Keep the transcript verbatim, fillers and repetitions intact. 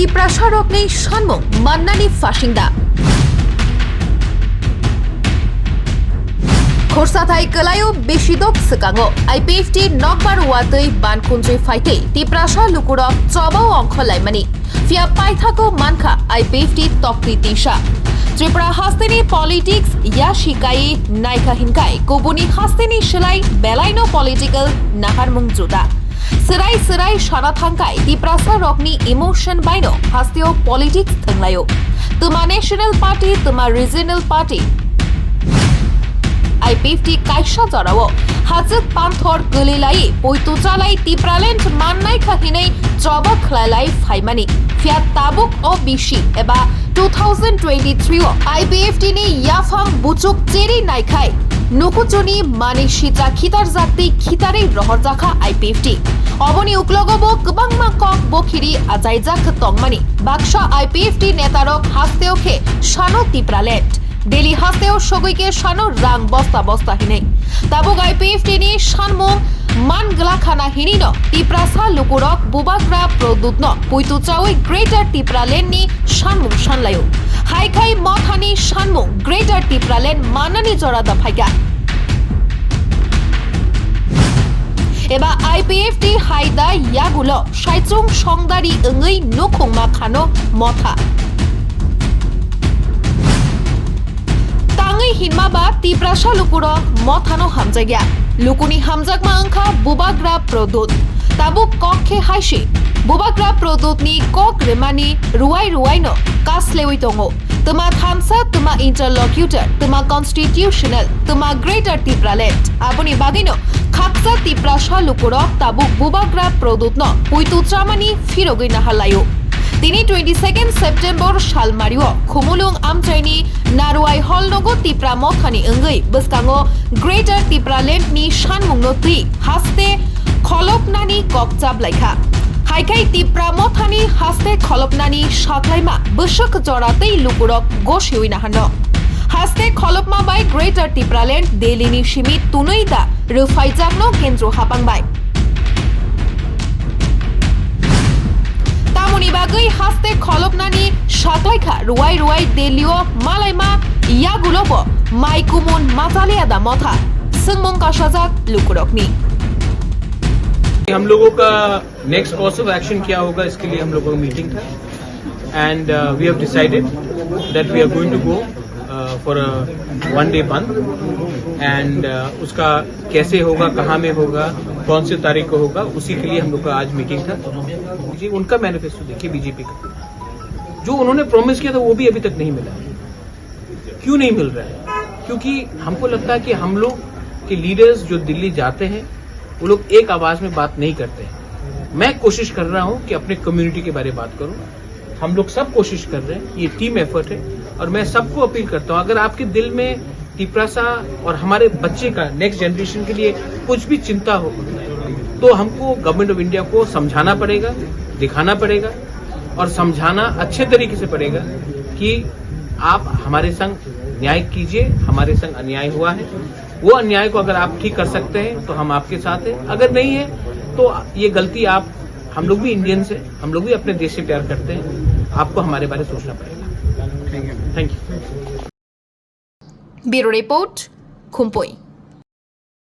Tiprasarokni sanmung mannani phasingda. Khorsathai kwlaio besidok swkango I P F T nokbar watwi bankhunjwi phaitwi Tiprasa lukurok choba ongkhor laimani. Phiya paithago mankha I P F T tokti tisa. Tripura hasteni politics yasikai naikha hinkai kubuni hasteni swlai belaino political naharmung juda. Swrai swrai sana thangkai Tiprasa rokni emotion baino hasteo politics thwnglaio. Twma National Party, twma Regional Party. I P F T kaisa jorao hachwk panthor kwlwilai poitu chalai Tipraland mannai kha hinwi choba khwlailai phaimani. Phiya tabuk o bisi eba two thousand twenty-three o I P F T ni yaphang buchuk cheri naikhai nukuchuni mani sita khitar jakti khitarwi rohorjakha I P F T. Oboni uklogo bo kwbangma kok bokhiri achaijak tongmani. Baksa I P F T netarok hasteo khe sano Tipraland. Delhi hasteo sogwi khe sano rang bosta bosta hinwi. Tabuk I P F T ni sanmung man glakhana hinino Tiprasa lukurok Bubagra Produtno puitu chawi Greater Tipraland ni sanmung sanlaio. Hai khai mothani sanmung Greater Tipraland manani jora da phaikha. Eba I P F T hai da yagulo saichung songdari wngwi nukhungma khano motha. Tangwi hinma ba Tiprasa lukurok mothano hamjakya. Lukuni hamjakma wngkha Bubagra Produt. Tabuk kok khe haisi Bubagra Produtni kok remani ruwai ruwaino kaslewi tongo. Twma thansa, twma interlocutor, twma constitutional, twma Greater Tipraland. Aboni bagwino khaksa Tiprasa lukurok tabuk Bubagra Produtno puitu chamani phirogwi naharlaio. Tini twenty-second September salmario Khumulwng amchaini Narwai Hall nogo Tipra mothani wngwi bwskango Greater Tipraland ni sanmungno twi haste kholopnani kok chaplaikha. Hai khai Tipra mothani haste kholopnani saklaima bwswk jora tei lukurok gosiwi naharno. Haste kholopma bai Greater Tipraland Delhi ni simi tunui da rwphaijakno kendro hapang bai. Tamoni bagwi haste kholopnani saklaikha ruwai ruwai Delhi o malaima yagulobo mai kumun machaliya da motha. Swngmung kasajak lukurokni. हम लोगों का next course of action क्या होगा, इसके लिए हम लोगों का मीटिंग था, and we have decided that we are going to go for a one day बंद, and उसका कैसे होगा, कहाँ में होगा, कौन से तारीख को होगा, उसी के लिए हम लोग का आज मीटिंग था। जी, उनका मैनिफेस्टो देखिए बीजेपी का, जो उन्होंने प्रॉमिस किया था वो भी अभी तक नहीं मिला। क्यों नहीं मिल रहा है? क्योंकि हमको लगता है कि हम लोग के लीडर्स जो दिल्ली जाते हैं, वो लोग एक आवाज में बात नहीं करते हैं। मैं कोशिश कर रहा हूँ कि अपने कम्युनिटी के बारे में बात करूँ। हम लोग सब कोशिश कर रहे हैं, ये टीम एफर्ट है। और मैं सबको अपील करता हूँ, अगर आपके दिल में तिपरासा और हमारे बच्चे का, नेक्स्ट जनरेशन के लिए कुछ भी चिंता हो, तो हमको गवर्नमेंट ऑफ इंडिया को समझाना पड़ेगा, दिखाना पड़ेगा और समझाना अच्छे तरीके से पड़ेगा कि आप हमारे संग न्याय कीजिए, हमारे संग अन्याय हुआ है। वो अन्याय को अगर आप ठीक कर सकते हैं तो हम आपके साथ हैं, अगर नहीं है तो ये गलती आप, हम लोग भी इंडियंस हैं, हम लोग भी अपने देश से प्यार करते हैं, आपको हमारे बारे में सोचना पड़ेगा। Thank you. Bureau Report, Khumpui.